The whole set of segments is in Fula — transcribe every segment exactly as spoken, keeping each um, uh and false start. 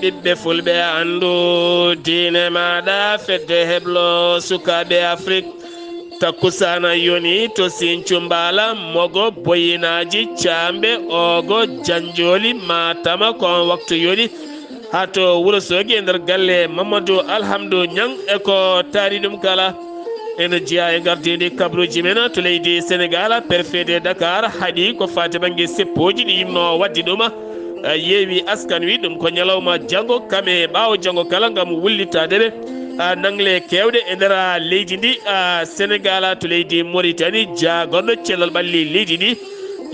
Ɓiɓɓe fulɓe, anndu diine maaɗa, fedde heblo sukaaɓe Afrik. Takkusaana yoni to Sinthiou Mbala, Mogo, Boyinaaji, Caamɓe, Oogo, Janjooli, Maatama, ko on waktu yoni. Haa to Wuro Soogi e nder galle Mamadou Alhamdou Niang e ko taari ɗum kala. Ene jeyaa e ngardiindi kabaruuji men to leydi Senegaal, préfet de Dakar haɗi ko faati bannge seppooji ɗi yimno waɗde ɗum. Eh, yeewi askan wi ɗum ko ñalawma janngo, kam e ɓaawo janngo kala ngam wullitaade ɓe, ah, nangle keewɗe e nder, ah, leydi ndi, ah, Senegaal to leydi Mauritanie, jaagorɗo cellal ɓalli leydi ndi.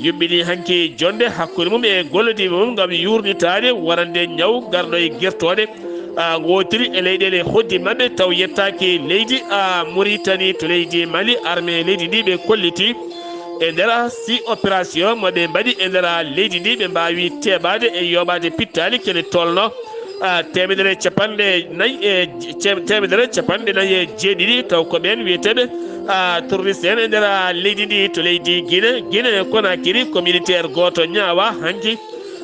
Yuɓɓini hanki jonde hakkunde mum e gollodiiɓe mum ngam yuurnitaade warande ñaw garɗo e gertooɗe, ah, ngootiri e leyɗeele hoddi maɓɓe taw yettaaki leydi, ah, Mauritanie to leydi Mali, armée leydi ndi ɓe kolliti. E nder si opération mo ɓe mbaɗi e nder leydi ndi, ɓe mbaawi teɓaade e yooɓaade pittaali kene tolno, ah, teemedere capanɗe nayi e je-, teemedere capanɗe nayi e jeeɗiɗi, taw ko ɓeen wiyeteeɓe, ah, terroriste en e nder leydi ndi to leydi Guinée, Guinée Conakry, ko militaire gooto ñaawa hanki,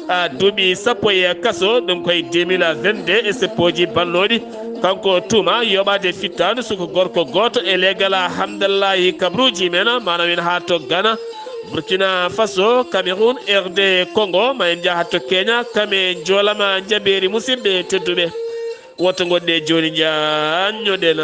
ah, duuɓi sappo e kaso, ɗum koye deux mille vingt-deux e seppooji bannooɗi. Kanko tuuma yooɓaade fittaandu suka gorko gooto e leegal Hamdallahi kabaruuji men, maanaam en haa to Ghana, Burkina Faso, Cameroun, R D Congo, ma en njaha to Kenya, kam e njoolama njabeeri musidɓe tedduɓe. Woto ngoɗɗe jooni njaanñoɗen.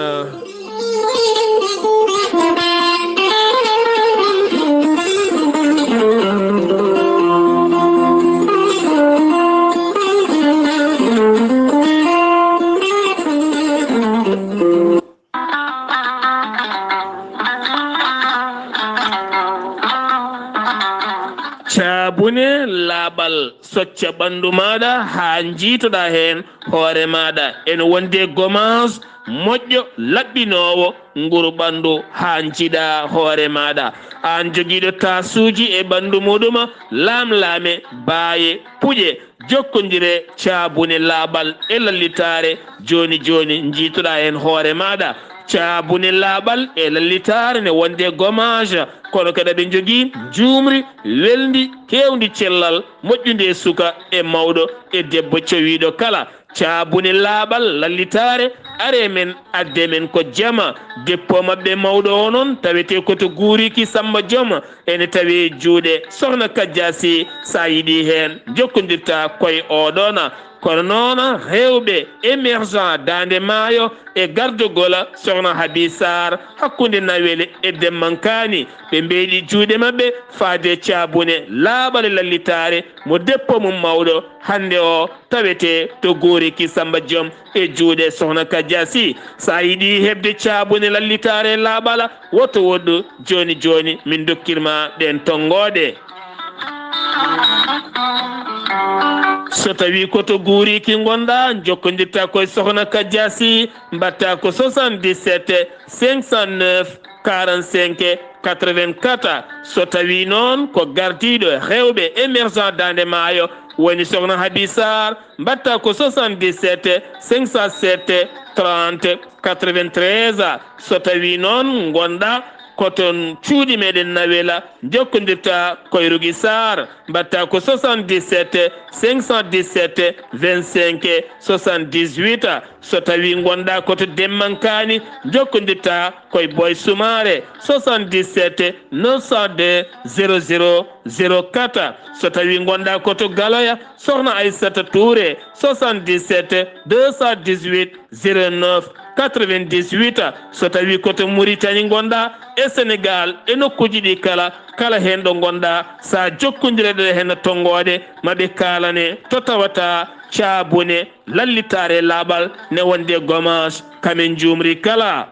Caabune laaɓal, socca ɓanndu maaɗa haa njiitoɗaa heen hoore maaɗa. Ene wondi e gommage moƴƴo, laɓɓinoowo nguru ɓanndu haa njiiɗaa hoore maaɗa. Aan jogiiɗo taasuuji e ɓanndu muɗum, laamlaame, baaye, puƴe, jokkondire caabune laaɓal e lallitaare jooni jooni, njiitoɗaa heen hoore maaɗa. Caabune laaɓal e lallitaare ne wondi e gommage, kono kadi aɓe njogii njuumri welndi, keewndi cellal, moƴƴundi e suka e mawɗo e debbo cowiiɗo kala. Caabune laaɓal lallitaare, are men, adde men ko jama. Dépôt maɓɓe mawɗo o noon tawetee ko to Guuriki Samba Joom, ene tawi juuɗe Sohna Kajja Sy. So a yiɗi heen, jokkondirta koye oɗoon. Kono noon, heewɓe émergent Daande Maayo e gardogol Sohna Habi Sarr hakkunde Nawel e Demmankaani, ɓe mbeeɗi juuɗe maɓɓe faade caabune laaɓal e lallitaare mo dépôt mum mawɗo hannde o tawetee to Guuriki Samba Joom e juuɗe Sohna Kajja Sy. So a yiɗi heɓde caabune lallitaare laaɓal, woto woɗɗu jooni jooni, min dokkirma ɗeen tonngooɗe. So tawi ko to Guuriki ngonɗa, jokkondirta koye Sohna Kajja Sy, mbaɗta ko soixante-dix-sept cinq cent neuf quarante-cinq quatre-vingt-quatre. So tawi noon ko gardiiɗo heewɓe émergent Daande Maayo woni Sohna Habi Sarr, mbaɗta ko soixante-dix-sept cinq cent sept trente quatre-vingt-treize. So tawi noon ngonɗa ko toon cuuɗi meɗen Nawela, jokkondirta koye Rugi Sarr, mbaɗta ko soixante-dix-sept cinq cent dix-sept vingt-cinq soixante-dix-huit. So tawi ngonɗa ko to Demmankaani, jokkondirta koye Boy Soumaré, soixante-dix-sept neuf cent deux zéro zéro zéro quatre. So tawi ngonɗa ko to Galoya, Sohna Aissata Touré, soixante-dix-sept deux cent dix-huit zéro neuf quatre-vingt-dix-huit. So tawi ko to Mauritanie ngonɗa, e Sénégal, e nokkuuji ɗi kala, kala heen ɗo ngonɗa, so a jokkondirat e heen tonngooɗe, ma ɓe kaalane to tawata caabune lallitaare laaɓal ne wondi e gommage, kam en njuumri kala.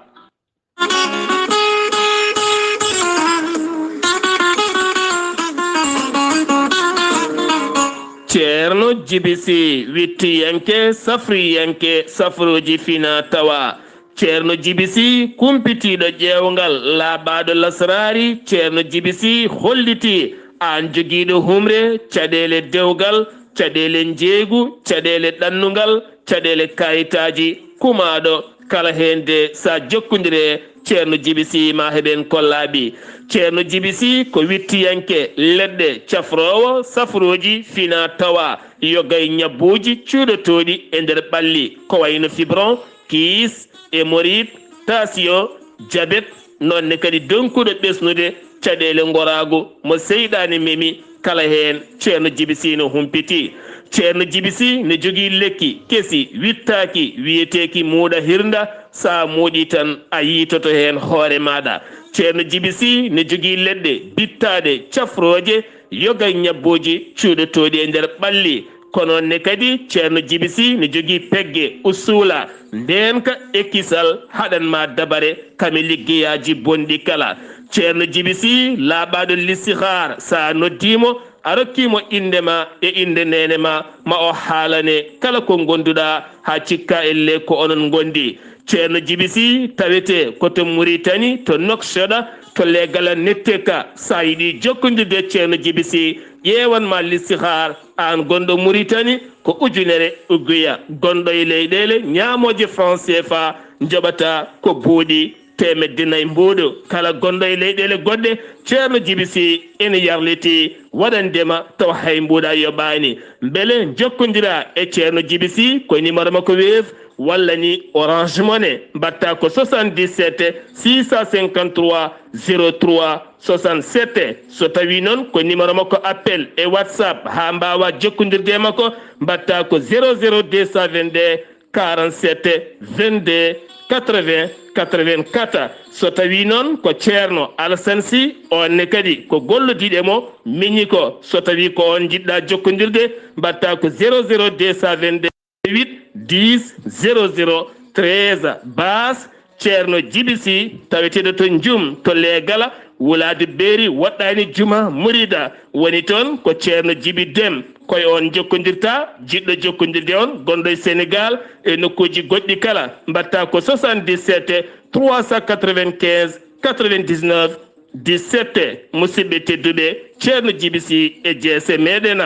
Ceerno Jibi Sy, wittiyanke, safriyanke, safruuji fina tawa. Ceerno Jibi Sy, kumpitiiɗo ƴeewngal, laaɓaaɗo lasraari. Ceerno Jibi Sy hollitii aan jogiiɗo humre, caɗeele dewgal, caɗeele njeeygu, caɗeele ɗannungal, caɗeele kayitaaji, kumaaɗo kala heen de, so a jokkondire Ceerno Jibi Sih, ma heɓen ko laaɓi. Ceerno Jibi Sih ko wittiyanke leɗɗe, cafroowo safrooji fina tawa, yoga e ñabbuuji cuuɗotooɗi e nder ɓalli, ko wayno fibron, kiis, hémorroïde, tension, jabet, noon ne kadi donkuɗo ɓesnude caɗeele ngoraagu mo seyɗaane memi, kala heen Ceerno Jibi Sih no humpiti. Ceerno Jibi Sih ne jogii lekki kesi wittaaki, wiyeteeki muuɗa hirnda. So a muuɗii tan, a yiitoto heen hoore maaɗa. Ceerno Jibi Sih ne jogii leɗɗe bittaaɗe, cafrooje, yoga e ñabbuuji cuuɗotooɗi e nder ɓalli. Ko noon ne kadi Ceerno Jibi Sih ne jogii pegge, usuula, ndeenka e kisal, haɗan ma dabare kam e liggeyaaji bonɗi kala. Ceerno Jibi Sih laaɓaaɗo listihaar, so a noddii mo, a rokkii mo innde ma e innde neene ma, ma o haalane kala ko ngonduɗaa, haa cikka elle ko onon ngondi. Ceerno Jibi Sih tawetee ko to Muritani, to Nouakchott, to Leegala Netteka. So a yiɗii jokkondirde e Ceerno Jibi Sih, ƴeewan ma listihaar, aan gonɗo Muritani, ko ujunere uguya, gonɗo e leyɗeele ñaamooje franc C F A, njoɓata ko buuɗi teemedde nayi mbuuɗu. Kala gonɗo e leyɗeele goɗɗe, Ceerno Jibi Sih ene yarlitii waɗande ma tawa hay mbuuɗa yoɓaani. Mbele njokkondiraa e Ceerno Jibi Sih ko numéro makko Wave walla ni Orange Money, mbaɗtaa ko soixante-dix-sept six cent cinquante-trois zéro trois soixante-sept. So tawii noon ko numéro makko appel e WhatsApp, haa mbaawaa jokkondirde e makko, mbaɗtaa ko zéro zéro deux cent vingt-deux quarante-sept vingt-deux quatre-vingts quatre-vingt-quatre. So tawii noon ko Ceerno Alassane Sy, oon ne kadi ko gollodiiɗo e mo, miñi ko. So tawii ko oon njiɗɗaa jokkondirde, mbaɗtaa ko zéro zéro deux cent vingt-deux huit dix zéro zéro treize. Baas Ceerno Jibi Sih, taweteeɗo to Njum, to Leegala, wulaade beeri, woɗɗaani juma, murida, woni toon ko Ceerno Jibi Dem. Ko e oon njokkondirta, jiɗɗo jokkondirde on, gonɗo e Senegaal e nokkuuji goɗɗi kala, mbaɗtaa ko soixante-dix-sept trois cent quatre-vingt-quinze quatre-vingt-dix-neuf dix-sept. Musidɓe tedduɓe, Ceerno Jibi Sih e jeese meeɗen.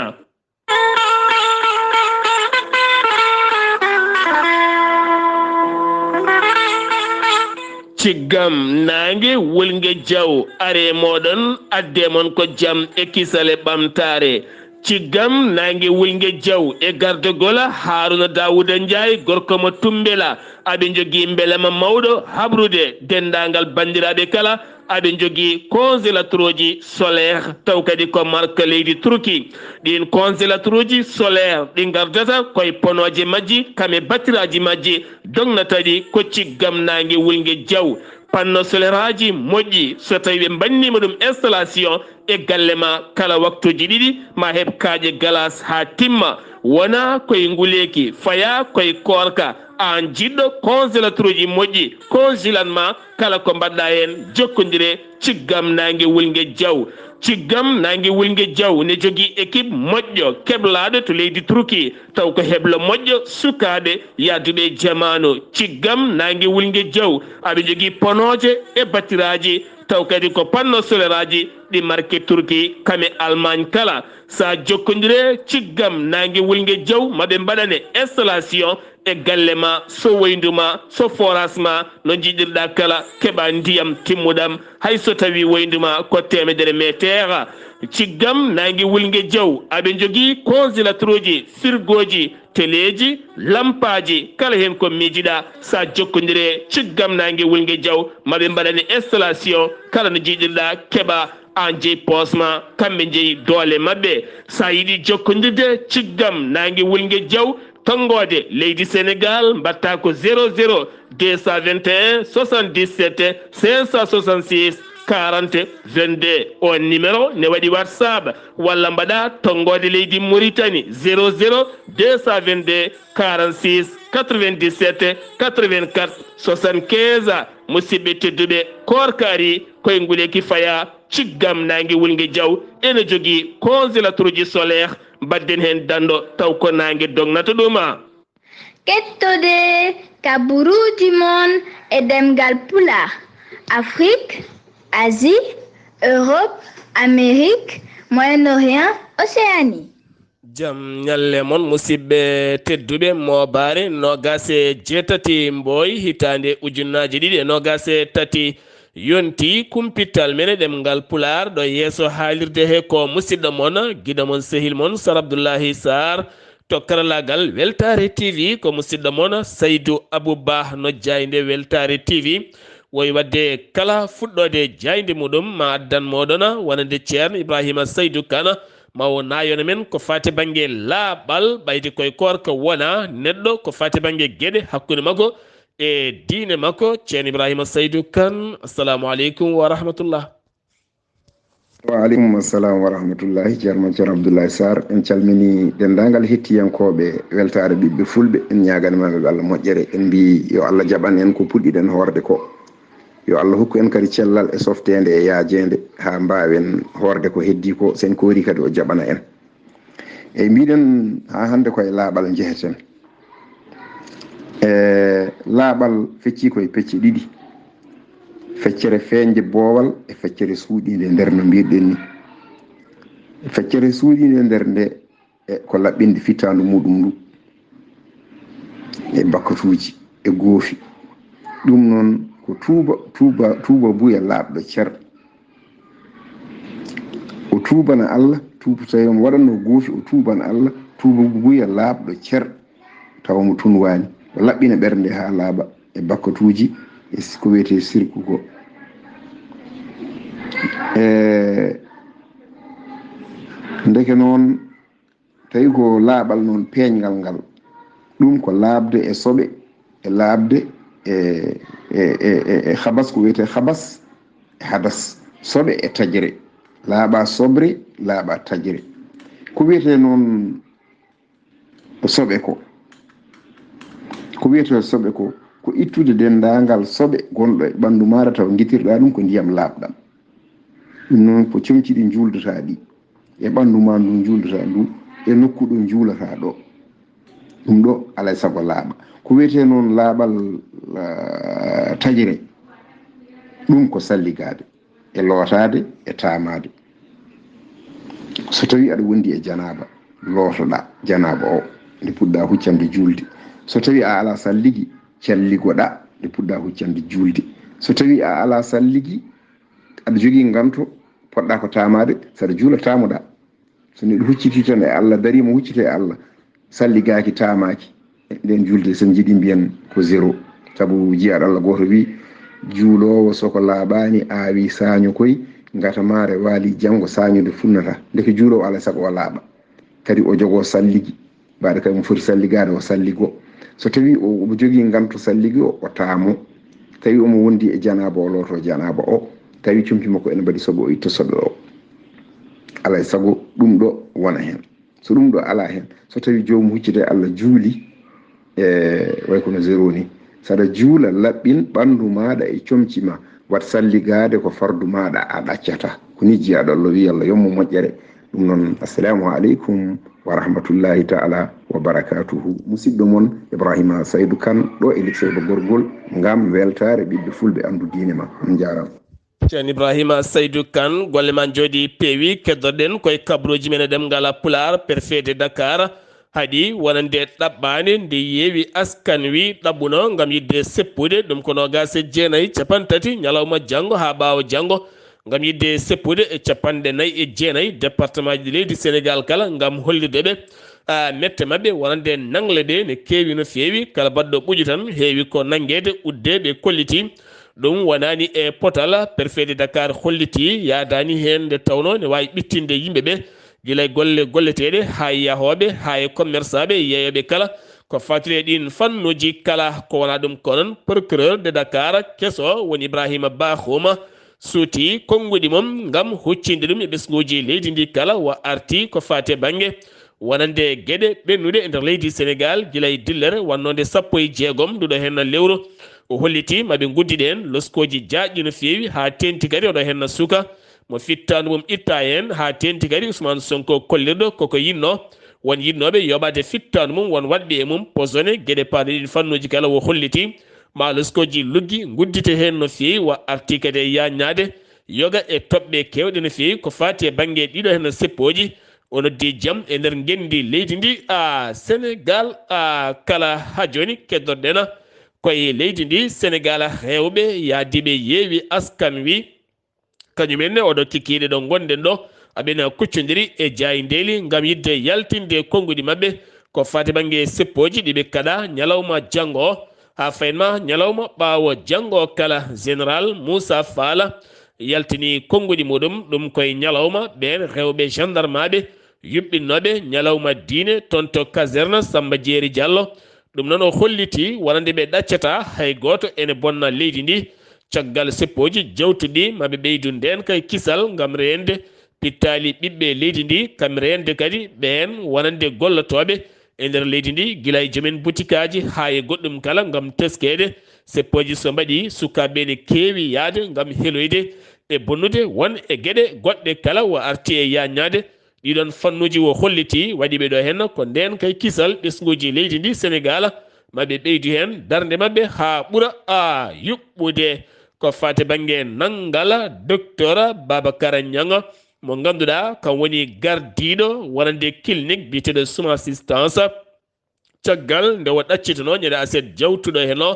Ciggam naange wulnge jaw, are mooɗon, adde mon ko jam e kisal e ɓamtaare. Ciggam naange wulnge jaw e gardogola Haaruna Daawuda Njaay, gorko mo Tummbela. Aɓe njogii mbelema mawɗo haɓrude denndaangal banndiraaɓe kala. Aɓe njogii congélateur uji solaire, taw kadi ko marque leydi Turki. Ɗiin congélateur uji solaire ɗi ngardata ko e ponooje majji, kam e batiraaji majji, dognata ɗi ko ciggam naange wulnge jaw. Panneau solaire aji moƴƴi, so tawii ɓe mbanniima ɗum installation e galle ma, kala waktuuji ɗiɗi ma heɓ kaaƴe galas haa timma. Wona ko e nguleeki, fayaa ko e koorka. Aan jiɗɗo congélateur uji moƴƴi, congelan ma kala ko mbaɗɗaa heen, jokkondire ciggam naange wulnge jaw. Ciggam naange wulnge jaw ne jogii équipe moƴƴo keblaaɗo to leydi Turki, taw ko heblo moƴƴo sukaaɓe yahduɓe e jamaanu. Ciggam naange wulnge jaw, aɓe njogii ponooje e batiraaji, taw kadi ko panneau solaire aji ɗi marque Turki, kam e Allemagne kala. Sa jokkondire ciggam naange wulnge jaw, ma ɓe mbaɗane installation e galle ma, so woyndu ma, so forage ma, no njiɗirɗa kala, keɓa ndiyam timmuɗam, hay so tawi woyndu ma ko teemedere meeteer. Ciggam naange wulnge jaw, aɓe njogii congélateur uji, frigo ji, teleeji, lampaaji, kala heen ko miijiɗa. Sa jokkondire ciggam naange wulnge jaw, ma ɓe mbaɗane installation, kala no njiɗirɗa, keɓa aan jeyi poos ma, kamɓe njeyi doole maɓɓe. Sa yiɗi jokkondirde ciggam naange wulnge jaw, tonngoode leydi Senegaal, mbaɗta ko zéro zéro deux cent vingt et un soixante-dix-sept cinq cent soixante-six quarante vingt-deux. On numéro ne waɗi WhatsApp, walla mbaɗa tonngoode leydi Mauritanie, zéro zéro deux cent vingt-deux quarante-six quatre-vingt-dix-sept quatre-vingt-quatre soixante-quinze. Musidɓe tedduɓe, koorka ari, koye nguleyki faya, ciggam naange wulnge jaw ene jogii congélateur uji solaire, mbaɗden heen danndo taw ko naange dognata ɗum. Kettode kaburuuji mon e ɗemngal Pulaar, Afrik, Asie, Europe, Amérique, Moyen-Orient, Océanie. Jam ñalle mon, musidɓe tedduɓe. Moobaare noogaas e jeetati Mbooy, hitaande ujunnaaje ɗiɗi e noogaas e tati yonti. Kumpital men e ɗemngal Pulaar ɗo yeeso haalirde he ko musidɗo mon, giɗo mon, sehil mon, Sar Abdullahi Sarr. To karallaagal Weltaare T V ko musidɗo mon Saydu Abou Ba no jaaynde Weltaare T V. Woy waɗde kala fuɗɗoode jaaynde muɗum ma addan mooɗon wonande Ceerno Ibrahima Saydu Kan, ma o naayona men ko faati bannge laaɓal, ɓayde koye koorka wona neɗɗo, ko faati bannge geɗe hakkunde makko e diine makko. Ceerno Ibrahima Saydu Kan, assalamu aleykum wa rahmatullah. Wa aleykum assalam wa rahmatullahi. Ceerno Ceerno Abdoulaye Sarr, en calmini denndaangal hettiyankooɓe Weltaare Ɓiɓɓe Fulɓe. En ñaagani maɓɓe Allah moƴƴere. En mbi yo Allah jaɓan en ko puɗɗiɗen hoorde ko. Yo Allah hokku en kadi cellal e softeende e yaajeende haa mbaawen hoorde ko heddii ko. Sen koori kadi o jaɓana en. Eyi, mbiɗen haa hannde ko e laaɓal njeheten. E laaɓal feccii ko e pecce ɗiɗi. Feccere feeñde boowal e feccere suuɗiinde nder no mbiɗen ni. Feccere suuɗiinde nder nde e ko laɓɓinde fittaandu muɗum ndu e bakkatuuji e goofi. Ɗum noon ko tuuba, tuuba, tuuba buya laaɓɗo cer. O tuubana Allah, tuuba tawi omo waɗanno goofi, o tuubana Allah, tuuba buya laaɓɗo cer, tawa mo tunwaani. O laɓɓina ɓernde haa laaɓa e bakkatuuji e ko wiyetee sirku ko. E ndeke noon, tawi ko laaɓal noon peeñngal ngal, ɗum ko laaɓde e soɓe, e laaɓde e, e, e, e, e habas, ko wiyetee habas, e hadas, soɓe e taƴre, laaɓa soɓre, laaɓa taƴre. Ko wiyetee noon soɓe ko, ko wiyetee soɓe ko, ko ittude denndaangal soɓe gonɗo e ɓanndu maaɗa taw ngitirɗa ɗum ko ndiyam laaɓɗam. Ɗum noon ko comci ɗi njuuldataa ɗi, e ɓanndu ma ndu njuuldataa ndu, e nokku ɗo njuulataa ɗo. Ɗum ɗo alay sago laaɓa. Ko wiyetee noon laaɓal, ah, taƴre, ɗum ko salligaade, e lootaade, e taamaade. So tawii aɗa wondi e janaaba, lootoɗaa janaaba o, nde puɗɗaa huccande juulde. So tawii a alaa salligi, calligoɗaa nde puɗɗaa huccande juulde. So tawii a alaa salligi, aɗa jogii nganto, poɗɗaa ko taamaade, saɗa juula taamoɗaa. So neɗɗo huccitii tan e Allah, dariima huccita e Allah, salligaaki, taamaaki, nden juulde, so en njiɗi mbiyen ko zéro. Sabu jiyaaɗo Allah gooto wii, juuloowo so ko laaɓaani aawi saaño koy, ngata maare waali janngo saañude funnata. Ndeke juuloowo alaa sago o laaɓa. Kadi o jogoo salligi, mbaɗa kadi mo foti salligaade o salligo. So tawii o, omo jogii nganto salligi o, o taamo. Tawi omo wondi e janaaba, o looto janaaba o. Tawi comci makko ene mbaɗi soɓe, o itta soɓe o. Alaa e sago ɗum ɗo wona heen. So ɗum ɗo alaa heen, so tawii joomum huccita e Allah juuli, e way kono zéro ni, saɗa juula laɓɓin ɓanndu maaɗa e comci ma, waɗ salligaade ko fardu maaɗa a ɗaccata. Ko ni jiyaaɗo Allah wii, Allah yommo moƴƴere. Ɗum noon, assalamu aleykum wa rahmatullahi taala wa barakatuhu. Musidɗo mon Ibrahima Saydu Kan ɗo e Likseeɓe Gorgol ngam weltaare ɓiɓɓe fulɓe anndu diine ma. On njaaraama. Ceerno Ibrahima Saydu Kan, golle ma njooɗi peewi. Keddoɗen koye kabrooji men e ɗemngal Pulaar, Préfet de Dakar haɗi wonande ɗaɓɓaande nde yeewi askan wi ɗaɓɓuno ngam yiɗde seppude ɗum ko noogaas e jeenayi, capanɗe tati ñalawma janngo haa ɓaawo janngo, ngam yiɗde seppude e capanɗe nayi e jeenayi département ji leydi Sénégal kala ngam hollirde ɓe, ah, mette maɓɓe wonande nangle ɗe ne keewi no feewi. Kala baɗɗo ɓuƴu tan heewi ko nanngeede, udde ɓe kolliti. Ɗum wonani e potal. Préfet de Dakar holliti yaadaani heen nde tawnoo ne waawi ɓittinde yimɓe ɓe gila e golle golleteeɗe haa e yahooɓe haa e commerçant ɓe, yeeyooɓe kala ko faati e ɗiin fannuuji kala. Ko wonaa ɗum ko noon, procureur de Dakar keso woni Ibrahima Bakhoum suuti konnguɗi mum ngam huccinde ɗum e ɓesnguuji leydi ndi kala. Wa arti ko faati e bannge wonande geɗe ɓennuɗe e nder leydi Sénégal gila e dillere wannode sappo e jeegom nduɗo heen lewru. O holliti maɓe nguddidi heen loskooji jaajɗi no feewi haa teeŋti kadi oɗo heen suka mo fittaandu mum itta heen haa teeŋti kadi Ousmane Sonko kollirɗo koko yinnoo. Won yinnooɓe yoɓaade fittaandu mum, won waɗɓe e mum posone. Geɗe paaɗe ɗiin fannuuji kala o holliti ma loskooji luggi nguddite heen no feewi. Wa arti kadi e yaaññaade yoga e toɓɓe keewɗe no feewi ko faati e bannge ɗiɗo heen seppooji. O noddi jam e nder ngenndi leydi ndi, a Senegal, a kala ha jooni keddorɗen koye leydi ndi Senegal, rewɓe yaadiiɓe Yeewi Askan Wi. Kañum en ne oɗo kikiiɗe ɗo ngonɗen ɗo, aɓena kuccondiri e jaayndeeli ngam yidde yaltinde konnguɗi maɓɓe ko faati bannge seppooji ɗi ɓe kaɗa ñalawma janngo o, haa fayin ma ñalawma ɓaawo janngo o kala. Général Moussa Fall yaltini konnguɗi muɗum, ɗum koye ñalawma ɓeen rewɓe gendarmaaɓe yuɓɓinnooɓe ñalawma diine toon to caserne Samba Jeeri Diallo. Ɗum noon o holliti wonande ɓe ɗaccata hay gooto ene bonna leydi ndi. Caggal seppooji jawtuɗi maɓe ɓeydu ndeen kay kisal ngam reende pittaali ɓiɓɓe leydi ndi, kam reende kadi ɓeen wonande gollotooɓe e nder leydi ndi, gila e joomen butikaaji haa e goɗɗum kala ngam teskeede. Seppooji so mbaɗi, sukaaɓe ne keewi yahde ngam heloyde e bonnude won e geɗe goɗɗe kala o arti e yaaññaade. Ɗiɗon fannuuji o holliti waɗiiɓe ɗo heen ko ndeen kay kisal ɓesnguuji leydi ndi Senegal, maɓe ɓeydu heen darnde maɓɓe haa ɓura a yuɓɓude. Ko faati bannge nanngal, Docteur Babacar Niang, mo ngannduɗaa kam woni gardiiɗo wonande clinique biyeteeɗo Suma Assistance. Caggal nde o ɗaccitunoo ñande aset jawtuɗo heen o,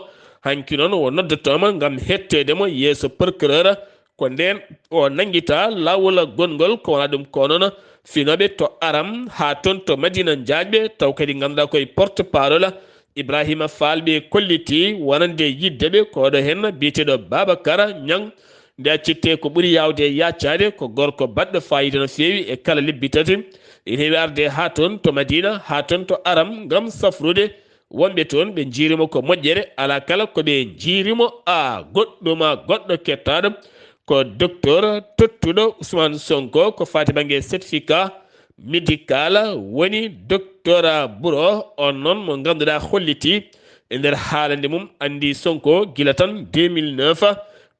hanki noon o noddotooma ngam hettoyde mo yeeso procureur. Ko ndeen o nanngita laawol gonngol ko wona ɗum ko noon finooɓe to Aram haa toon to Madina Njaajɓe, taw kadi ngannduɗaa koye porte parole Ibrahima Fall ɓe kolliti wonande yidde ɓe ko ɗo heen biyeteeɗo Babacar Niang. Nde accitte ko ɓuri yaawde e yaacaade ko gorko baɗɗo faayiida no feewi e kala lebbi tati. Ina heewi arde haa toon to Madina, haa toon to Aram ngam safrude wonɓe toon. Ɓe njiirimo ko moƴƴere, alaa kala ko ɓe njiirimo a goɗɗum a goɗɗo kettaaɗo. Ko docteur tottuɗo Ousmane Sonko ko faati bannge certificat médical woni docteur Bouro, on noon mo ngannduɗaa holliti e nder haalande mum anndi Sonko gila tan deux mille neuf.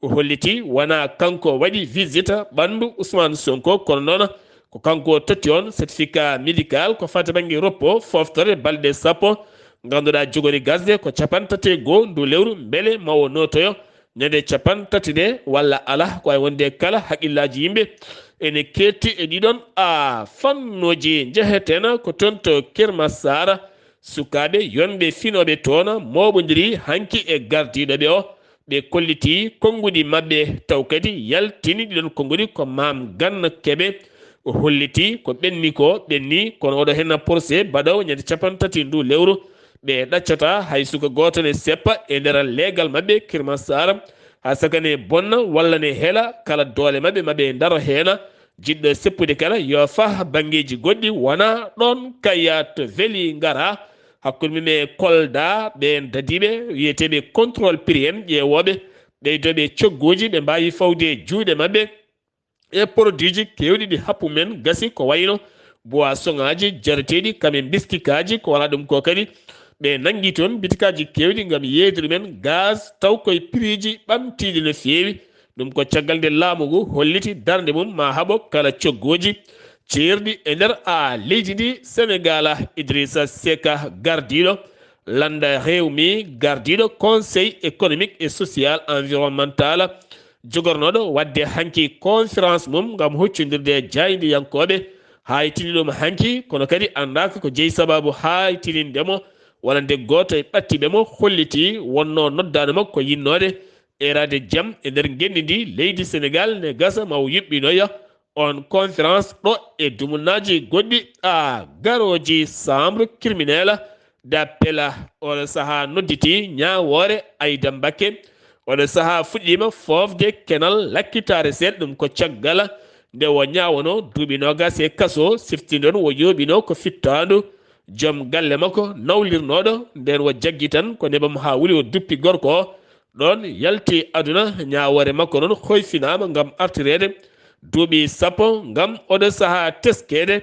O holliti wona kanko waɗi visite ɓanndu Ousmane Sonko, kono noon ko kanko totti on certificat médical ko faati bannge repos foftorde balɗe sappo. Ngannduɗaa jogori gasde ko capanɗe tati e goo ndu lewru, mbele ma o nootoyo ñande capanɗe tati nde walla alaa, ko wawi wonde kala haqqillaaji yimɓe ene keetti e ɗiɗon a fannuuji. Njeheten ko toon to Kermassar, sukaaɓe yonɓe finooɓe toon mooɓondiri hanki e gardiiɗo ɓe o. Ɓe kolliti konnguɗi maɓɓe, taw kadi yaltini ɗiɗon konnguɗi ko Maam Ganna Kebe. O holliti ko ɓenni ko ɓenni, kono oɗo heen procès baɗoowo ñande capanɗe tati ndu lewru, ɓe ɗaccata hay suka gooto ne seppa e nder leegal maɓɓe Kermassar, haa saka ne bonna walla ne hela. Kala doole maɓɓe maɓe ndaro heen. Jiɗɗo seppude kala yo fah banngeeji goɗɗi wona ɗoon kaya to Vélingara, hakkunde mum e Kolda, ɓeen dadiiɓe wiyeteeɓe contrôle prix en, ƴeewooɓe ɓeydooɓe cogguuji ɓe mbaawi fawde juuɗe maɓɓe e produitji keewɗi ɗi happu men gasi ko wayno boisonŋaaji jareteeɗi, kam e biskikaaji ko wona ɗum ko kadi. Ɓe nanngi toon bitikaaji keewɗi ngam yeeyde ɗumen gaz, taw koye prixji ɓamtiiɗi no feewi. Ɗum ko caggal nde laamu ngu holliti darnde mum ma haɓo kala cogguuji ceerɗi e nder a leydi ndi Senegal. Idrissa Seck gardiiɗo lannda reew mi, gardiiɗo Conseil économique et social environnemental, jogornooɗo waɗde hanki conférence mum ngam huccondirde e jaayndiyankooɓe, haytini ɗum hanki, kono kadi anndaaka ko jeyi sabaabu haytininde mo wonande gooto e ɓattiiɓe mo, holliti wonnoo noddaanoo mo ko yinnoode eeraade jam e nder ngenndi ndi leydi Senegal ne gasa ma o yuɓɓinoya on conférence ɗo e dumunnaaji goɗɗi a garooji chambre criminelle d'appel. Oɗo sahaa nodditi ñaawoore Ayda Mbakke. Oɗo sahaa fuɗɗiima foofde kenal lakkitaare seeɗa, ɗum ko caggal nde o ñaawanoo duuɓi noogaas e kaso, siftinɗon o yooɓinoo ko fittaandu joom galle makko nawlirnooɗo, ndeen o jaggi tan ko nebam haa wuli o duppi gorko o. Ɗoon yalti aduna, ñaawoore makko noon hoyfinaama ngam artireede duuɓi sappo ngam oɗo sahaa teskeede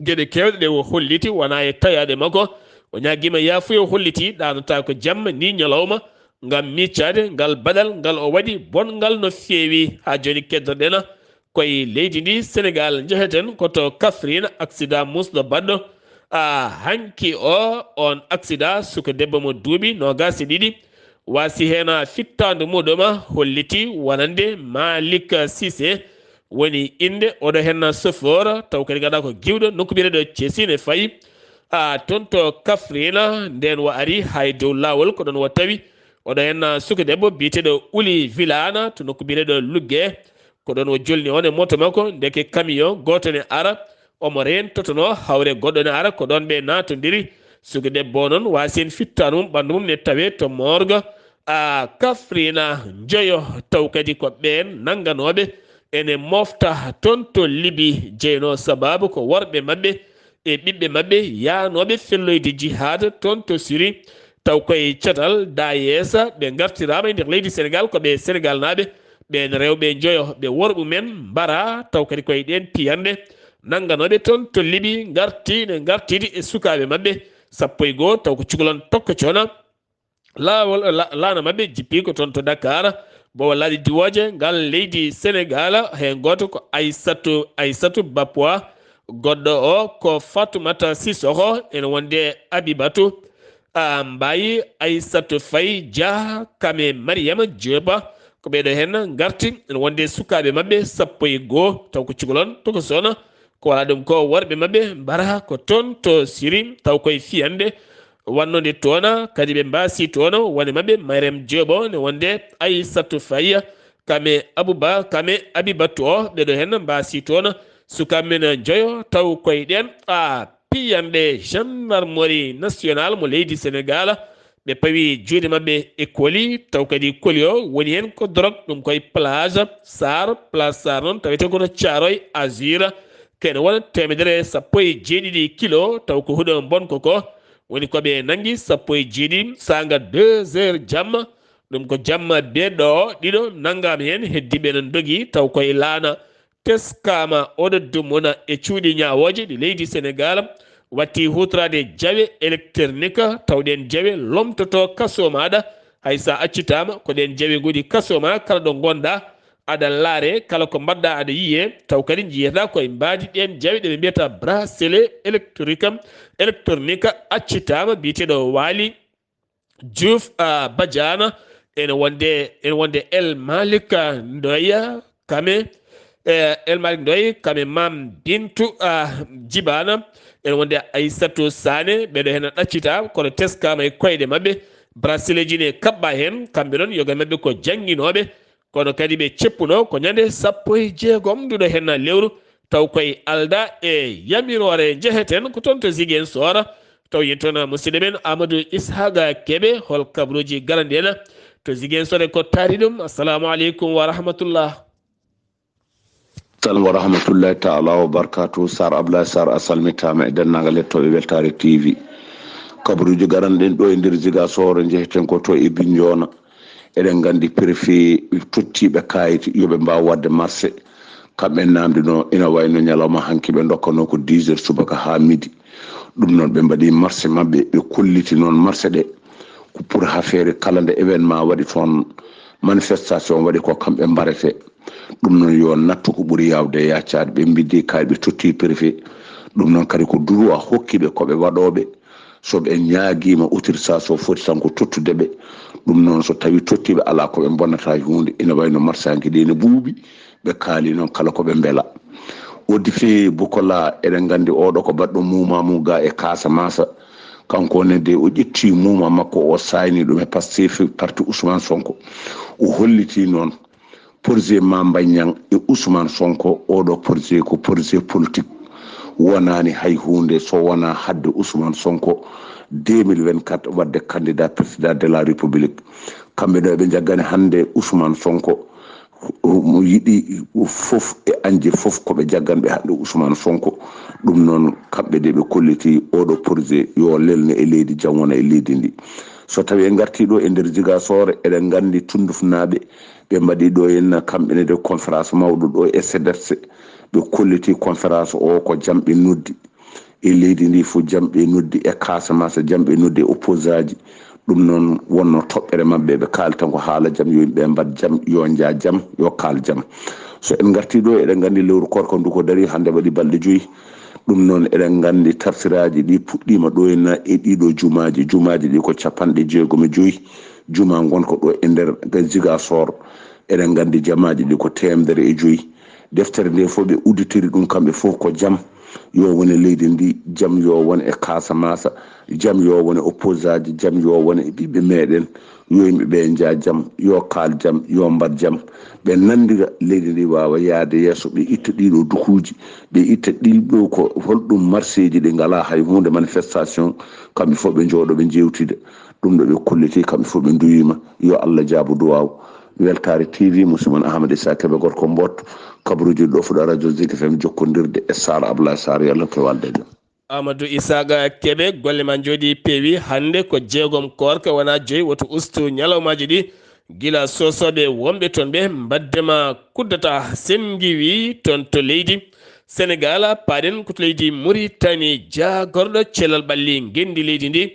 geɗe keewɗe ɗe o holliti wona e tayaaɗe makko. O ñaagiima yaafuya, o holliti ɗaanata ko jamma ni ñalawma ngam miccaade ngal baɗal ngal o waɗi bonngal no feewi. Haa jooni keddoɗen koye leydi ndi Senegal, njeheten ko to Kaffrine, accident musɗo baɗɗo a hanki o. On accident, suka debbo mo duuɓi noogaas e ɗiɗi wasi heen fittaandu muɗum, holliti wonande Malick Cissé, woni innde oɗo henna chauffeur, taw kadi ganduɗa ko giwɗo nokku biyeteɗo Cesine Fayi. A toon to Kafrina, nden wa ari hay dow lawol, ko ɗon wa tawi oɗo henna suka debbo biyeteɗo Uli Vilana to nokku biyeteɗo Lugge. Ko ɗon o jolni on e moto makko, ndeke camion gooto ne ara, omo reentotono hawre goɗɗo ne ara, ko ɗon ɓe naatondiri. Suka debbo noon waasi en fittaandu mum, ɓanndu mum ne tawee to morgue a Kafrina. Njoyo taw kadi ko ɓeen nannganooɓe ene mofta toon to Libi, jeynoo sabaabu ko worɓe maɓɓe e ɓiɓɓe maɓɓe yaanooɓe felloyde jihaad toon to Siri. Taw koye catal daayeesa ɓe ngartiraama e nder leydi Senegaal, ko ɓe Senegaalnaaɓe, ɓeen rewɓe njoyo ɓe worɓe men mbara, taw kadi koye ɗeen piyanɗe nannganooɓe toon to Libi ngarti ne ngartidi e sukaaɓe maɓɓe sappo e goo, taw ko cukalon tokko cona. Laawol, la-, laana maɓɓe jippi ko toon to Dakar, booba laaɗe diwooje ngal leydi Senegaal, heen gooto ko Aysatu, Aysatu Bapwa, goɗɗo o ko Fatumata Sisoko, ene wonde Abibatu, a, Mbayi, Aysatu Faye Dia, kame Mariyama Jooba, ko ɓeeɗo heen ngarti, ene wonde sukaaɓe maɓɓe sappo e goo, taw ko cukalon tokko sona, ko wala ɗum ko worɓe maɓɓe mbara ko toon to Siri, taw koye fiyande wannode toona, kadi ɓe mbaasi toona, woni maɓɓe Mayrem Joobo, ne wonde Aysatu Faya, kame Abuba, kame Abibatu o, ɓeɗo hen mbaasi toona, sukaɓe men joyo, taw koye ɗen, a, piyanɗe gendarmerie nationale mo leydi Senegal, ɓe pawi juuɗe maɓɓe e koli, taw kadi koli o woni hen ko drogue, ɗum koye plage Sar, plage Sar noon tawete koto Thiaroye Azur, kene wona temedere sappo e jeeɗiɗi kilo, taw ko huɗo bonko ko, woni ko ɓe nangi sappo e jeeɗiɗi saanga deux heures jamma, ɗum ko jamma beeɗo o, ɗiɗo nangama hen, heddiɓe no dogi, taw koye laana teskama oɗo dummuna e cuuɗi ñaawooje ɗi leydi Senegal, watti hutorade jawe électronique, taw ɗen jawe lomtoto kaso maɗa, hay sa accitama ko ɗen jawe ngoni kaso ma, kala ɗo ngonɗa aɗa laare, kala ko mbaɗɗa aɗa yiye, taw kadi jiyata koye mbaadi ɗen jawe ɗe ɓe mbiyata bracelet électrique, électronique, accitama biyeteɗo Waali Diouf, a, Badiane, ene wonde, ene wonde El Malik Ndoye, kame, eh, El Malik Ndoye, kame Mam Bintu, a, Jibana, ene wonde Aissatou Sane, ɓeɗo hen ɗaccita, kono teskama e koyɗe maɓɓe, braceleji ne kaɓɓa hen, kamɓe noon yoga maɓɓe ko jangguinoɓe, kono kadi ɓe ceppuno ko ñande sappo e jeegom nduɗo henna lewru, taw koye alda e yamiroore. Njeheten ko toon to Ziguinchor, taw yen toon musidɗo men Amadou Ishaqa Kebe, hol kabaruji garandi en to Ziguinchor e ko taari ɗum. Assalamu aleykum wa rahmatullah. Salam wa rahmatullahi taala wa barakatuh. Sar Abdoulaye Sar, a salmitama e denndaangal hettoɓe Weltare T V. Kabaruji garandi ɗin ɗo e nder Ziguinchor, njeheten ko to e Bignona. Eɗen nganndi préfet tottiiɓe kaayit yo ɓe mbaaw waɗde marché. Kamɓe namdino ina wayno ñalawma hanki ɓe ndokkano ko dix heures subaka haa midi. Ɗum noon ɓe mbaɗi marché maɓɓe, ɓe kolliti noon marché ɗe ko pour affaire kala nde événement waɗi toon, manifestation waɗi ko kamɓe mbarete. Ɗum noon yo nattu ko ɓuri yaawde yaacaade. Ɓe mbiddi kaayit, ɓe totti préfet. Ɗum noon kadi ko droit hokki ɓe ko ɓe waɗooɓe. So ɓe ñaagiima autorisation foti tan ko tottude ɓe. Ɗum noon so tawi tottiiɓe alaa ko ɓe mbonnata e huunde, ina wayno marsaanke ɗi ene buuɓi, ɓe kaali noon kala ko ɓe mbela. Oddi fii Bukola, eɗen nganndi oɗo ko baɗɗo muuma mum ga e Kasamasa. Kanko ne de o ƴetti muuma makko o sayni ɗum e Pastef parti Ousmane Sonko. O holliti noon projet Mame Mbaye Niang e Ousmane Sonko, oɗo projet ko projet politique, wonani hay hunde so wona hadde Ousmane Sonko deux mille vingt-quatre wadde candidat président de la République. Kamɓe ɗo eɓe jaggani hannde Ousmane Sonko, mo yiɗi fof e añde fof ko ɓe jaggan ɓe hannde Ousmane Sonko. Ɗum noon kamɓe de ɓe kolliti oɗo projet yo lelne e leydi, jam wona e leydi ndi. So tawi en ngarti ɗo e nder Ziguinchor, eɗen nganndi Tundufnaaɓe ɓe mbaɗi ɗo henna kamɓe ne de conférence mawɗo ɗo e C D E P S. Ɓe kolliti conférence o ko jam ɓe noddi e leydi ndi fof, jam ɓe noddi e Casamance, jam ɓe noddi e opposant ji. Ɗum noon wonno toɓɓere maɓɓe, ɓe kaali tan ko haala jam, yo yimɓe mbaɗ jam, yo njaa jam, yo kaal jam. So en ngarti ɗo, eɗen nganndi lewru koorka ndu ko dari hannde waɗi balɗe joyi. Ɗum noon eɗen nganndi tartiraaji ɗi puɗɗiima ɗo henna e ɗiɗo jumaaji. Jumaaji ɗi ko capanɗe jeegom e joyi juma ngonka ɗo e nder Ziguinchor. Eɗen nganndi jamaaji ɗi ko teemedere e joyi. Deftere nde fof ɓe udditiri ɗum kamɓe fof ko jam. Yo wone leydi ndi, jam yo won e Kasamasa, jam yo won e opposant ji, jam yo won e ɓiɓɓe meɗen. Yo yimɓe ɓe nja jam, yo kaal jam, yo mbaɗ jam. Ɓe nanndira leydi ndi waawa yahde yeeso, ɓe itta ɗiɗo dukuuji, ɓe itta ɗiɗo ko holɗum marseeji ɗi ngalaa hay huunde manifestation, kamɓe fof ɓe njooɗo ɓe njeewtida. Ɗum ɗo ɓe kolliti, kamɓe fof ɓe nduwiima. Yo Allah jaabu duwaaw. Weltaare T V, musidɗo mon Ahmad Issa Kebe, gorko Mbot, kabaruuji ɗo fuɗa radio Zik F M jokkondirde e Sarr Ablaye Sarr, yo Allah ko walde jam. Amadou Isaaga Kebe, golle ma njooɗi peewi. Hannde ko jeegom koorka, wona joyi, woto ustu ñalawmaaji ɗi. Gila soosooɓe wonɓe toon ɓe mbaddema kuddata senngiwi toon to leydi Senegaal, paaɗen ko to leydi Muritani. Jaagorɗo cellal ɓalli ngenndi leydi ndi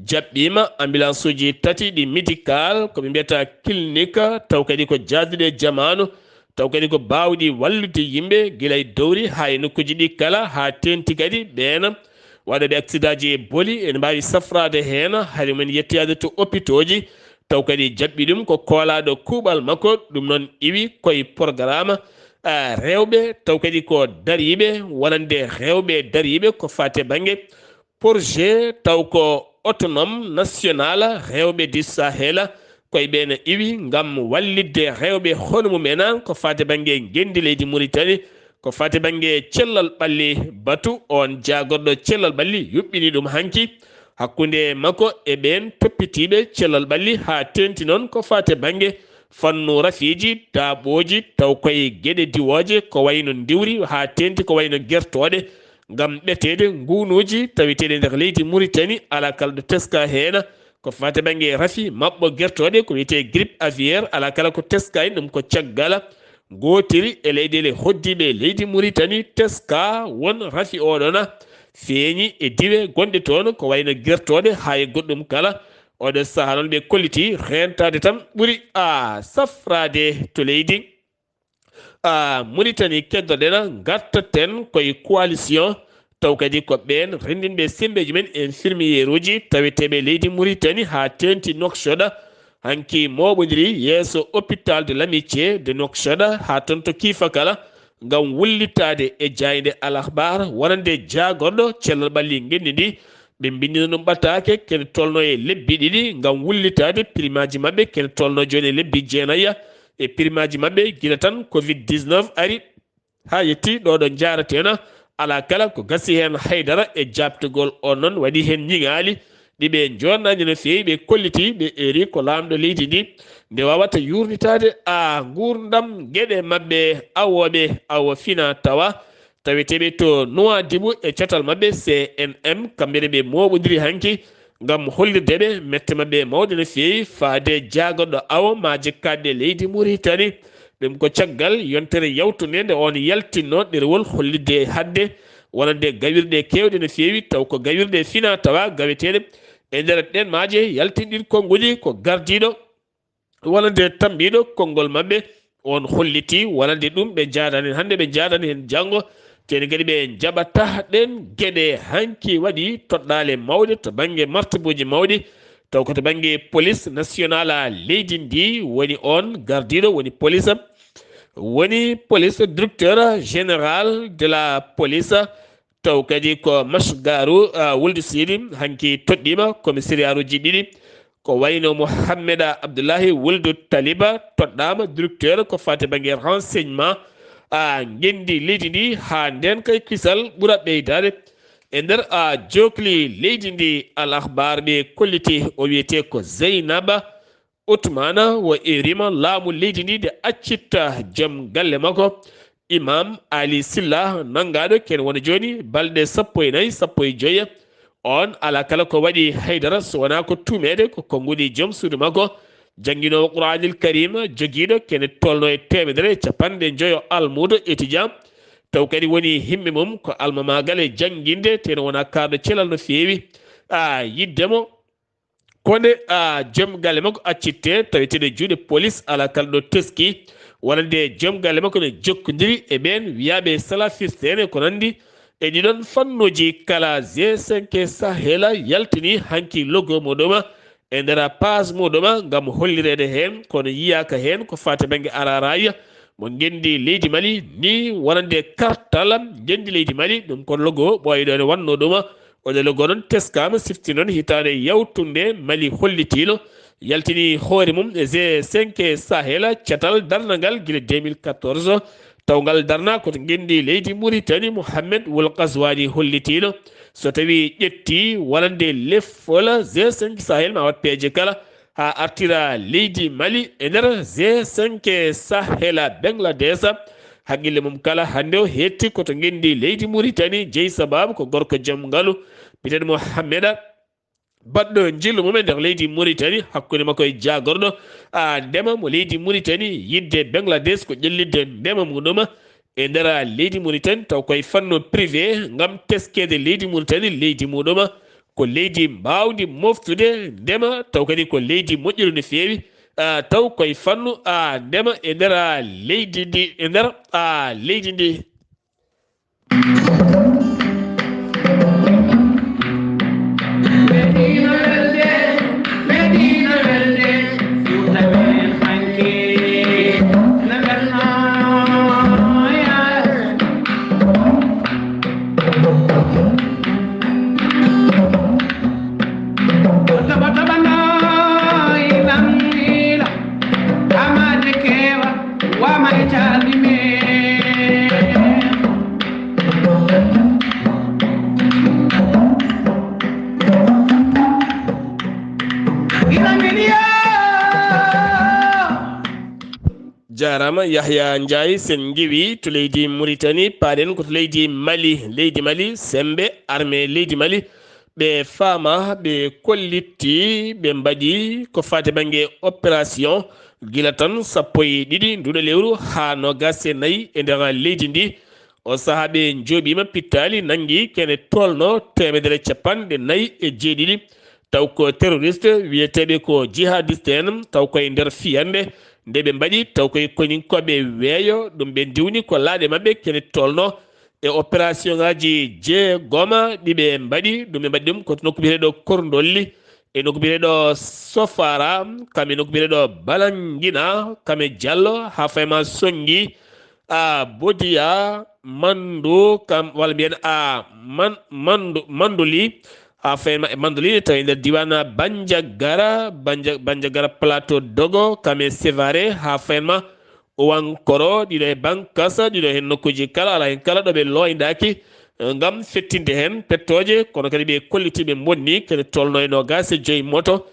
jaɓɓiima ambulansuuji tati ɗi médical, ko ɓe mbiyata clinique, taw kadi ko jaajduɗe jamaanu, taw kadi ko baawɗi wallude yimɓe gila e dowri haa e nokkuuji ɗi kala, haa teeŋti kadi ɓeen waɗooɓe aksidaaji e boli ene mbaawi safraade heen, hari mumen yettoyaade to opitooji, taw kadi jaɓɓi ɗum ko koolaaɗo kuuɓal makko. Ɗum noon iwi koye programme, a, rewɓe, taw kadi ko dariiɓe, wonande rewɓe dariiɓe ko faati e bannge projet, taw ko autonome national rewɓe du Sahel, koye ɓeen iwi ngam wallitde rewɓe hono mum en ko faati e bannge ngenndi leydi Muritani, ko faati e bannge cellal ɓalli. Batu on jaagorɗo cellal ɓalli yuɓɓini ɗum hanki hakkunde makko e ɓeen toppitiiɓe cellal ɓalli, haa teeŋti noon ko faati e bannge fannu rafiiji, daaɓooji, taw koye geɗe diwooje, ko wayno ndiwri, haa teeŋti ko wayno gertooɗe, ngam ɓeteede ngunuuji taweteeɗi nder leydi Muritani, alaa kala ɗo teska heen. Ko faati e bannge rafi maɓɓo gertooɗe, ko wiyetee grippe aviaire, alaa kala ko teska heen, ɗum ko caggal gootiri e leyɗeele hoɗdiiɓe leydi Muritani, teska won rafi oɗona feeñi e diwe gonɗe toon, ko wayno gertooɗe haa e goɗɗum kala. Oɗo sahaa noon ɓe kolliti reentaade tan ɓuri, a, safraade to leydi, a, Muritani. Keddoɗen, ngartaten koye coalition, taw kadi ko ɓeen renndinɓe semmbeeji men infirmiyeeruuji taweteeɓe leydi Muritani haa teeŋti Nouakchott. Hanki mooɓondiri yeeso hôpital de l'amitié de Nouakchott haa toon to Kiifakala ngam wullitaade e jaaynde Al Akhbar wonande jaagorɗo cellal ɓalli ngenndi ndi. Ɓe mbinndino ɗum ɓataake kene tolno e lebbi ɗiɗi ngam wullitaade pirimaaji maɓɓe kene tolno jooni e lebbi jeenaya e pirimaaji maɓɓe gila tan covid dix-neuf ari haa yetti ɗo ɗo njaarateena. Alaa kala ko gasi heen haydara e jaabtugol on noon waɗi heen ñiŋaali ɗi ɓe njoonnaani no feewi. Ɓe kolliti ɓe eeri ko laamɗo leydi ndi nde waawata yuurnitaade a nguurndam geɗe maɓɓe awooɓe awo fina tawa taweteeɓe to Nuwaadibu e catal maɓɓe C N M, kamɓe ne ɓe mooɓondiri hanki ngam hollirde ɓe mette maɓɓe mawɗe no feewi faade jaagorɗo awo maaje kaaɗɗe leydi Muritani. Ɗum ko caggal yontere yawtunde nde on yaltinno ɗerewol hollirde hadde wonande gawirɗe keewɗe no feewi, taw ko gawirɗe fina tawa gaweteeɗe e nder ɗeen maaje yaltinɗin konnguɗi ko gardiiɗo wonande tambiiɗo konngol maɓɓe. On holliti wonande ɗum ɓe njaadani heen hannde, ɓe njaadani heen janngo, teni kadi ɓe njaɓata ɗeen geɗe. Hanki waɗi toɗɗaale mawɗe to bannge martabuuji mawɗi, taw ko to bannge police nationale a leydi ndi woni on gardiiɗo, woni police, woni police directeur général de la police, taw kadi ko Machgaru, a, Wuldu Sidi hanki toɗɗiima commissariaruuji ɗiɗi. Ko wayno Mouhammeda Abdullahi Wuldu Taliba toɗɗaama directeur ko faati bannge renseignement, a, ngenndi leydi ndi haa ndeen kay kisal ɓura ɓeydaade. E nder, a, jookli leydi ndi Al Akhbar ɓe kolliti o wiyetee ko Zeynaba Ousmane o eeriima laamu leydi ndi nde accitta joom galle makko, Imam Ali Silla, nanngaaɗo kene wona jooni balɗe sappo e nayi, sappo e joyi. On alaa kala ko waɗi haydara so wonaa ko tuumeede ko konnguɗi joom suudu makko, jannginoowo Qur'aanil Kariim, jogiiɗo kene tolno e teemedere e capanɗe njoyo almuudo étudiant, taw kadi woni himme mum ko almamaagal e jannginde, teno wonaa kaaɗo celal no feewi. A, yiɗde mo Ko nde, a, joom galle makko accitte, taweteeɗo e juuɗe police, alaa kala ɗo teski, wonande joom galle makko ne jokkondiri e ɓeen wiyaaɓe salafiste en e ko nanndi e ɗiɗon fannuuji kala. G cinq Sahel yaltini hanki logo muɗum e nder page muɗum ngam hollireede heen, kono yiyaaka heen ko faati bannge araraya mo ngenndi leydi Mali, ni wonande kartal ngenndi leydi Mali. Ɗum ko logo ɓooyɗo ne wannoo ɗuma. Oɗo logo noon teskaama, sifti noon hitaande yawtunde Mali hollitiino, yaltini hoore mum e G cinq Sahel, catal darnangal gila deux mille quatorze. Taw ngal darna ko to ngenndi leydi Mauritanie, Mohamed Wul Qaswani hollitiino. So tawi ƴetti wonande lefol G cinq Sahel, ma wat peeje kala, haa artira leydi Mali e nder G cinq Sahel. Bangladesh, haqqille mum kala hannde o heetti ko to ngenndi leydi Mauritanie, jeyi sababu ko gorko jom ngalu, biyeteeɗo Mohameda, baɗɗo njillu mum e nder leydi Mauritanie, hakkunde makko e jaagorɗo, a, ndema mo leydi Mauritanie, yidde Bangladesh ko ƴellitde ndema muɗum e nder leydi Mauritanie, taw koye fannu privé, ngam teskeede leydi Mauritanie, leydi muɗum ko leydi mbaawndi moftude ndema, taw kadi ko leydi moƴƴundi no feewi, a, taw koye fannu, a, ndema e nder leydi ndi, e nder, a, leydi ndi. Jaaraama Yahya Njaay, sen ngiwi to leydi Muritani, paaɗen ko to leydi Mali. Leydi Mali, semmbe armée leydi Mali, ɓe faama, ɓe kollitti, ɓe mbaɗi ko faati bannge opération gila tan sappo e ɗiɗi nduɗo lewru haa noogaas e nayi e nder leydi ndi. O sahaa ɓe njooɓiima pittaali, nanngi kene tolno teemedere capanɗe nayi e jeeɗiɗi. Taw ko terroriste wiyeteeɓe ko jihadiste en, taw koye nder fiyannde nde ɓe mbaɗi, taw koye koninkooɓe weeyo, ɗum ɓe ndiwni ko laaɗe maɓɓe kene tolno e opération ŋaaji jeegoma ɗi ɓe mbaɗi, ɗum ɓe mbaɗi ɗum ko to nokku biyeteeɗo Korndolli, e nokku biyeteeɗo Sofara, kam e nokku biyeteeɗo Balangina, kam e Diallo, haa fayi ma Sonngi, a, Bodiya, Mandu, kam, walla mbiyen, a, Man-, Mandu, Manduli, haa fayi ma e Manduli, tawi nder diiwaan Bandiagara, Bandia-, Bandiagara Plateau Dogo, kam e Sévaré, haa fayi ma Ouankoro, ɗiɗo e Bankas, ɗiɗo heen nokkuuji kala, alaa heen kala ɗo ɓe looyndaaki, eh, ngam fettinde heen pettooje, kono kadi ɓe kolliti ɓe mbonni kene tolno e noogaas e joyi moto,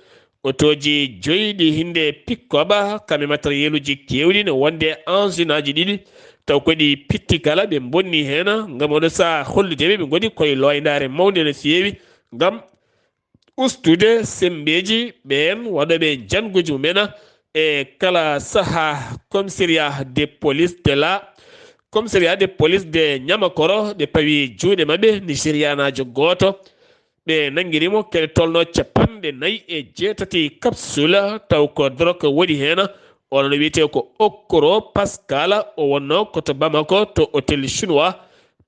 otooji joyi ɗi hinnde pick-up, kam e matériel uji keewɗi, ne wonde engine aji ɗiɗi, taw ko ɗi pitti kala, ɓe mbonni heen, ngam oɗo sahaa hollude ɓe, ɓe ngoni koye looyndaare mawnde no feewi, ngam ustude semmbeeji ɓeen waɗooɓe njannguuji mumen e kala sahaa. Commissariat de police de la, commissariat de police de Niamakoro, ɓe pawi juuɗe maɓɓe Nigérianaajo gooto. Ɓe nanngiri mo kene tolno capanɗe nayi e jeetati capsule, taw ko drogue woni heen. Onon wiyetee ko Okoro Pascal, o wonnoo ko to Bamako, to hôtel chinois,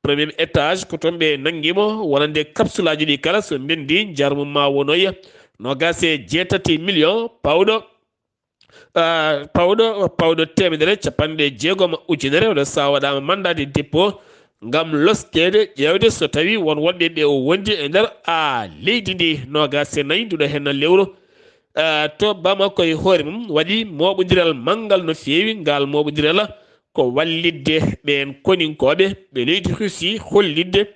premier étage, ko toon ɓe nanngi mo, wonande capsule aji ɗi kala, so ndenndi, njar mum ma wonoya noogaas e jeetati million pawɗo, ah, pawɗo, pawɗo teemedere capanɗe jeegom ujunere, oɗo sahaa waɗaama mandat de dépôt ngam loskeede, ƴeewde so tawi won woɗɓe ɓe o wondi e nder, a, leydi ndi, noogaas e nayi nduɗo heen lewru, ah, to Bamako e hoore mum, waɗi mooɓondiral manngal no feewi. Ngal mooɓondiral ko wallitde ɓeen koninkooɓe ɓe leydi Russie, hollitde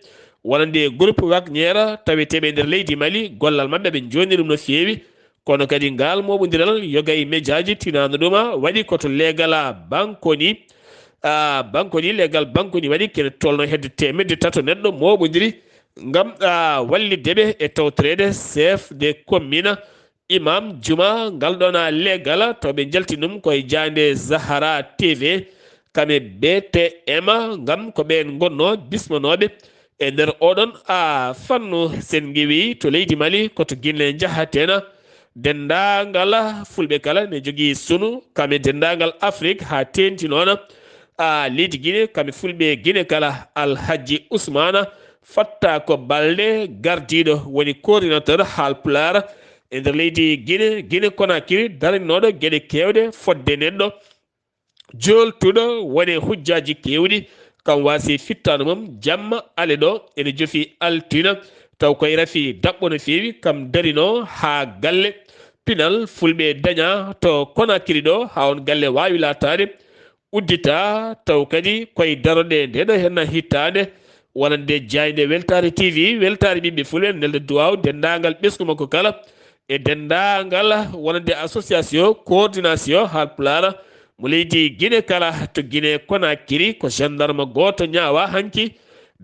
wonande groupe Wagner taweteeɓe e nder leydi Mali, gollal maɓɓe, ɓe njoɗni ɗum no feewi. Kono kadi ngal mooɓondiral yoga e mejaaji tinaano ɗum, a, waɗi ko to leegal, a, Bankoni, a, Bankoni, leegal Bankoni waɗi kene tolno hedde teemedde tato neɗɗo mooɓondiri ngam, a, wallitde ɓe e tawtoreede chef de commune, imam juma, ngal ɗoon leegal, to ɓe njalti ɗum koye jaande Zahara T V, kam e B T M, ngam ko ɓeen ngonnoo bismanooɓe e nder oɗon, a, fannu. Sen ngiwi to leydi Mali, ko to Guinée njahaten, denndaangal fulɓe kala ne jogii sunu, kam e denndaangal Afrik haa teeŋti noon, a, leydi Guinée, kam e fulɓe Guinée kala. Alhaji Ousmane Fatta ko Balde, gardiiɗo, woni coordinateur Haalpulaar e nder leydi Guinée, Guinée Conakry, daranooɗo geɗe keewɗe fodde neɗɗo, jooltuɗo wone hujjaaji keewɗi, kam waasi fittaandu mum jamma ale ɗo ene jofi altina, taw koye rafi daɓɓo no feewi, kam darinoo haa galle pinal fulɓe daña to Konakiri ɗo, haa on galle waawi laataade uddita, taw kadi koye daroɗe nde ɗo henna hittaande, wonande jaaynde Weltaare T V, Weltaare Ɓiɓɓe Fulɓe, Nelda Duwaaw, denndaangal ɓesngu makko kala, e denndaangal wonande association coordination Haalpulaar mo leydi Gine kala to Gine Konakiri, ko gendarme gooto ñaawa hanki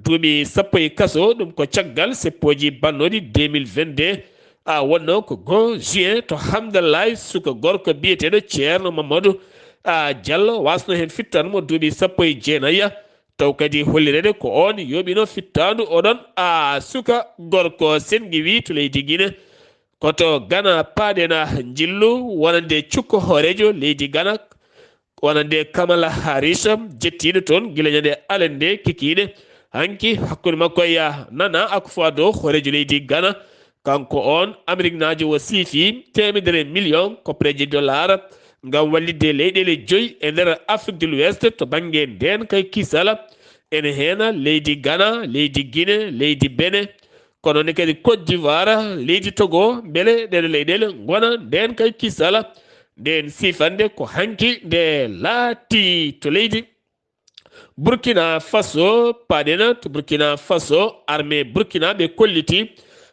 duuɓi sappo e kaso, ɗum ko caggal seppooji bannooɗi deux mille vingt-deux, a wonno ko goo juin to Hamdallaay, suka gorko biyeteeɗo Ceerno Mamadou a Jallo, wasno heen fittaandu mo duuɓi sappo e jeenayi, taw kadi hollireede ko oon yooɓino fittaandu oɗon a suka gorko. Sen ngiwii to leydi Gine, ko to Gana paaɗen, njillu wonande cukko hooreejo leydi Gana, wonande Kamala Harris, jettiiɗo toon gila ñande alande kikiiɗe hanki hakkunde makko e Nana Akufo-Addo, hooreejo leydi Gana. Kanko oon, Ameriknaajo o siifi teemedere miliyoŋ koppareeje dollar ngam wallitde leyɗeele joyi e nder Afrik de l'Ouest to bannge ndeenka e kisal. Ene heen leydi Gana, leydi Gine, leydi Bene, kono ne kadi Côte d'Ivoire, leydi Togo, mbele ɗeɗo leyɗeele ngona ndeenka e kisal. Ndeen siifannde ko hanki nde laatii to leydi Burkina Faso. Paaɗen to Burkina Faso, armée Burkina ɓe kolliti,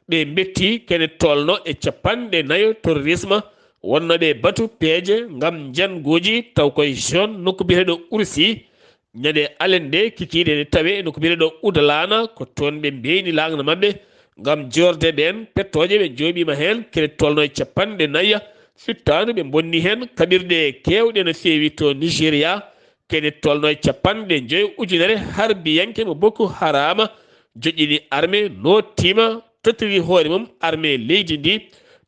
ɓe mbetti kene tolno e capanɗe nayo terrorisme wonnooɓe batu peeje ngam njannguuji, taw koye zone nokku biyeteeɗo Ursi. Ñande alande kikiiɗe ne tawe e nokku biyeteeɗo Udalaana, ko toon ɓe mbeyni laakɗe maɓɓe ngam joorde ɓeen pettooje. Ɓe njooɓiima heen kene tolno e capanɗe nayi fittaandu, ɓe mbonni heen kaɓirɗe keewɗe no feewi to Nigeria. Kene tolno e capanɗe joyi ujunere harbiyanke mo Boko Haram joƴƴini armée, noottiima, tottiri hoore mum armée leydi ndi.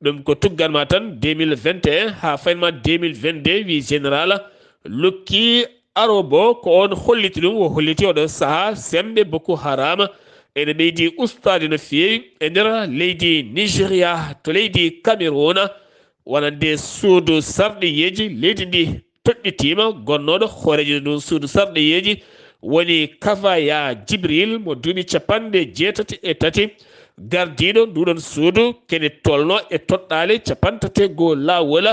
Ɗum ko tugganma tan deux mille vingt et un haa faynma deux mille vingt-deux, wi général Lucky Arobo. Ko oon holliti ɗum, o holliti oɗo sahaa semmbe Boko Haram ene ɓeydi ustaade no feewi e nder leydi Nigeria. To leydi Cameroun, wonande suudu sarɗiyeeji leydi ndi toɗɗitiima, gonnooɗo hooreejo ndun suudu sarɗiyeeji woni Kavaya Jibril mo duuɓi capanɗe jeetati e tati, gardiiɗo nduɗon suudu, kene tolno e toɗɗaale capanɗe tati e goo laawol.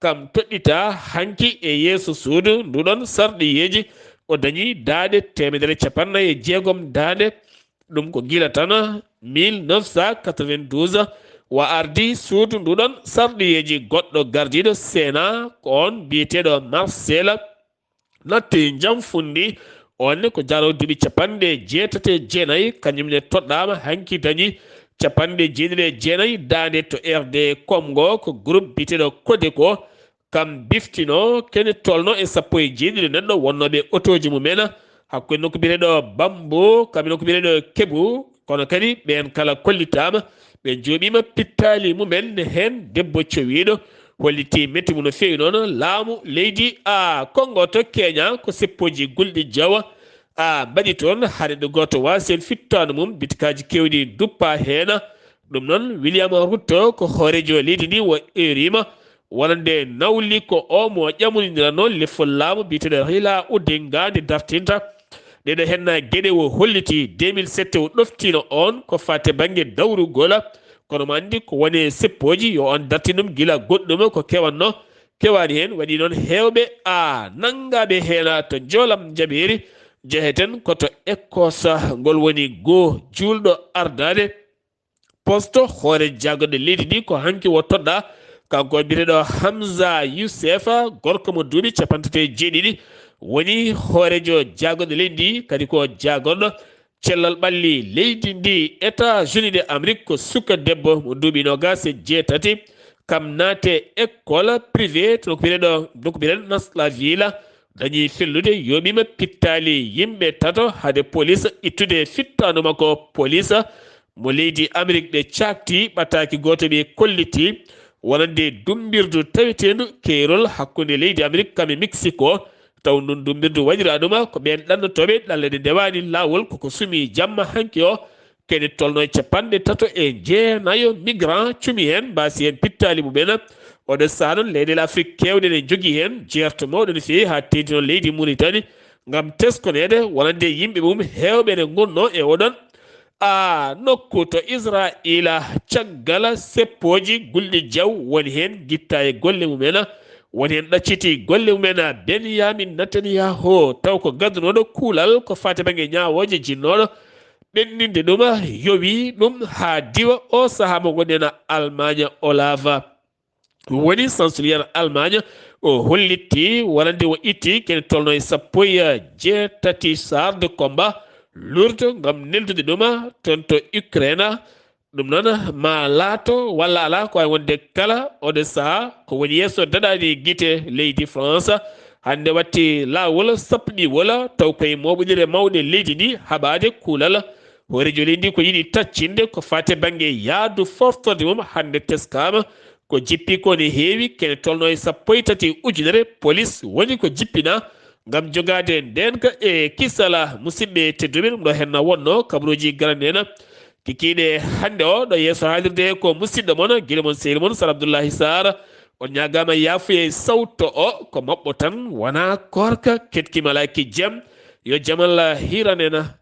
Kam toɗɗita hanki e yeeso suudu nduɗon sarɗiyeeji, o dañi daaɗe teemedere capanɗe nayi e jeegom daaɗe. Ɗum ko gila tan mille neuf cent quatre-vingt-douze, wa ardi suudu nduɗon sarɗiyeeji. Goɗɗo gardiiɗo Sénat, ko oon biyeteeɗo Marcel, natti Jamfundi. Oon ne ko jaro duuɓi capanɗe jeetati e jeenayi, kañum ne toɗɗaama hanki, dañi capanɗe jeeɗiɗi e jeenayi daaɗe to R D Congo. Ko groupe biyeteeɗo Codeco, kam biftino kene tolno e sappo e jeeɗiɗo neɗɗo wonnooɓe otooji mumen hakkunde nokku biyeteeɗo Bambo, kam e nokku biyeteeɗo Kebu. Kono kadi ɓeen kala kollitaama, ɓe njooɓiima pittaali mumen, ne heen debbo cowiiɗo holliti metti mum no feewi. Noon laamu leydi a Kongo to Kenya, ko seppooji gulɗi jawa a mbaɗi toon, hare ɗo gooto waasi heen fittaandu mum, bitikaaji keewɗi nduppa heen. Ɗum noon, William Ruto ko hooreejo leydi ndi, o eeriima wonande nawli ko o mo ƴamonindiranoo lefol laamu biyeteeɗo Raila Odinga nde dartinta ɗeɗo henna geɗe. O holliti deux mille sept o ɗoftino oon ko faati bannge dawrugol, kono mo anndi ko woni e seppooji yo oon dartin ɗum gila goɗɗum ko kewanno, kewaani heen. Waɗi noon heewɓe a nanngaaɓe heen to Njoolam Njaɓeeri, njeheten ko to Écosse, ngol woni goo juulɗo ardaade poste hoore jaagorɗe leydi ndi. Ko hanki o toɗɗa, kanko biyeteeɗo Hamza Youssef, gorko mo duuɓi capanɗe tati e jeeɗiɗi, woni hooreejo jaagorɗe leydi ndi, kadi ko jaagorɗo cellal ɓalli leydi ndi. États-Unis de Amérique, ko suka debbo mo duuɓi noogaas e jeetati, kam naate école privée to nokku biyeteeɗo, nokku biyeteeɗo Nassau la Ville, dañi fellude, yooɓiima pittaali yimɓe tato hade police ittude fittaandu makko. Police mo leydi Amérique ɓe caakti, ɓataaki gooto ɓe kolliti wonande dummbirdu taweteendu keerol hakkunde leydi Amérique kam e Mexico. Taw ndun dummbirdu waɗiraa ɗum ko ɓeen ɗannotooɓe ɗalle ɗe ndewaani laawol, koko sumi jamma hanki o. Kene tolno e capanɗe tato e jeenayo migrant cumi heen, mbaasi heen pittaali mumen. Oɗo saha noon leyɗeele Afrik keewɗe ne njogii heen jeerto mawɗo no feewi haa teddino leydi Muritani ngam teskoneede wonande yimɓe mum heewɓe ne ngonnoo e oɗon a nokku to Israa'iila caggal seppooji gulɗi jaw woni heen gitta e golle mum en woni heen ɗacciti golle mum en Benyamin Netanyahu taw ko gaddunoɗo kuulal ko fate bannge ñaawooje jinnooɗo ɓenninde ɗum yowi ɗum haa diwa o saha mo gonɗen Almaañ Olava woni sansuliyar Almaañ o hollitti wonande o itti kene tolno e sappo e jeetati sarde combat lourd ngam neldude ɗum toon to Ukraine ɗum noon ma laato walla alaa ko wawi wonde kala oɗo saha ko woni yeeso daɗaani gite leydi France hannde watti laawol sappiɗiwol taw koye moɓonire mawɗe leydi ndi haɓaade kuulal hooreejo leydi ndi ko yiɗi taccinde ko fate bannge yaadu foftorde mum hannde teskaama ko jippi ko ne heewi kene tolno e sappo e tati ujunere polis woni ko jippina ngam jogaade ndeenka e kisala musidɓe tedduɓe ɗum ɗo henna wonno kabaruuji garaneena kikiiɗe hannde o ɗo yeeso haalirde ko musidɗo mon gila mon sehil mon sar abdoullahi sar on ñaagama yaafuye sawto o ko maɓɓo tan wona korka ketkima alaki jam yo jamal hiranena